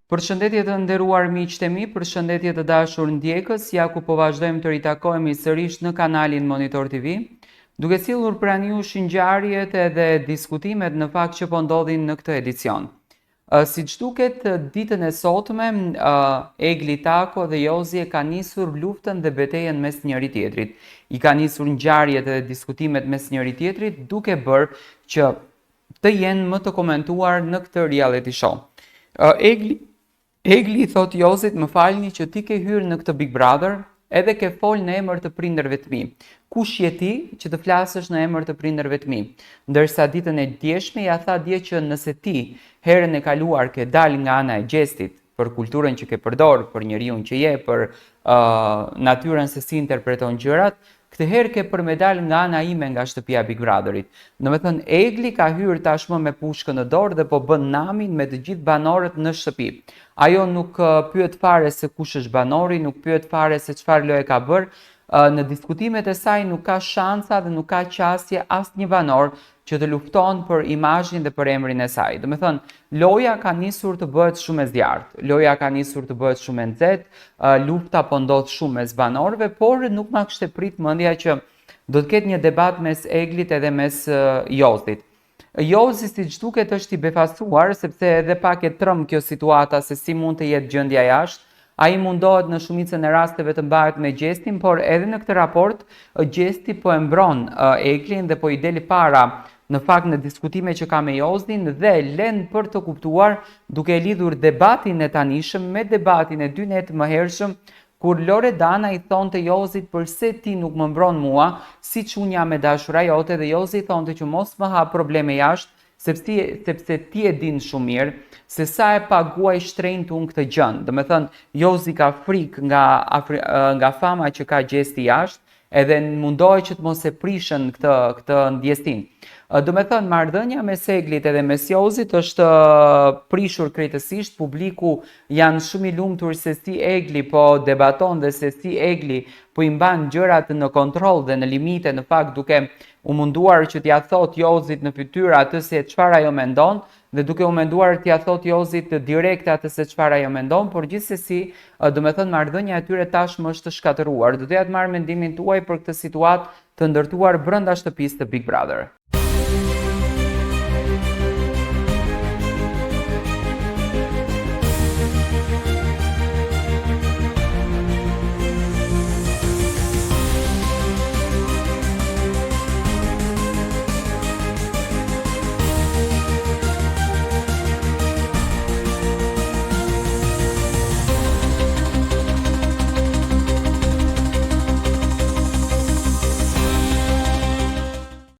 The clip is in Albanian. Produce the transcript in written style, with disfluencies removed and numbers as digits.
Përshëndetje të nderuar miqtë e mi, përshëndetje të dashur ndjekës, ja ku po vazhdojmë të ritakohemi sërish në kanalin Monitor TV, duke sjellur pranë jush ngjarjet edhe diskutimet në fakt që po ndodhin në këtë edicion. Siç duket, ditën e sotme, Egli Tako dhe Jozi e kanë nisur luftën dhe betejën mes njëri-tjetrit. I kanë nisur ngjarjet edhe diskutimet mes njëri-tjetrit, duke bërë që të jenë më të komentuar në këtë reality show. Egli Egli i thotë Jozit, më falni që ti ke hyrë në këtë Big Brother, edhe ke fol në emër të prindërve të mi. Kush je ti që të flasësh në emër të prindërve të mi? Ndërsa ditën e djeshme ia tha dje që nëse ti herën e kaluar ke dalë nga ana e Gjestit, për kulturën që ke përdor, për njeriun që je, për uh, natyrën se si interpreton gjërat, Këtë herë ke për me dalë nga ana ime nga shtëpia e Big Brotherit. Domethënë Egli ka hyrë tashmë me pushkën në dorë dhe po bën namin me të gjithë banorët në shtëpi. Ajo nuk pyet fare se kush është banori, nuk pyet fare se çfarë loje ka bërë, në diskutimet e saj nuk ka shansa dhe nuk ka qasje asnjë banor që të lufton për imazhin dhe për emrin e saj. Domethënë, loja ka nisur të bëhet shumë e zjarrtë, loja ka nisur të bëhet shumë e nxehtë, lufta po ndodh shumë mes banorëve, por nuk ma kishte prit mendja që do të ketë një debat mes Eglit edhe mes Jozit. Jozi siç duket është i befasuar sepse edhe pak e tremb kjo situata se si mund të jetë gjendja jashtë, Ai mundohet në shumicën e rasteve të mbahet me Gjestin, por edhe në këtë raport Gjesti po e mbron Eglin dhe po i del para në fakt në diskutime që ka me Jozin dhe len për të kuptuar duke e lidhur debatin e tanishëm me debatin e dy net më hershëm kur Loredana i thonte Jozit përse ti nuk më mbron mua siç unë jam e dashura jote dhe Jozi i thonte që mos më hap probleme jashtë sepse sepse ti e din shumë mirë se sa e paguaj shtrenjtë unë këtë gjënë. Domethënë, Jozi ka frikë nga, nga fama që ka Gjesti jashtë, edhe mundohet që të mos e prishën këtë, këtë ndjesinë. Domethënë, marrëdhënia mes Eglit edhe mes Jozit është prishur krejtësisht, publiku janë shumë i lumtur se si Egli po debaton dhe se si Egli po i mban gjërat në kontroll dhe në limite në fakt duke u munduar që t'ia thotë Jozit në fytyrë atë se çfarë ajo mendon dhe duke u menduar t'ia thotë Jozit direkt atë se çfarë ajo mendon, por gjithsesi, domethënë marrëdhënia e tyre tashmë është shkatërruar. Do doja të marr mendimin tuaj për këtë situatë të ndërtuar brenda shtëpisë të Big Brother.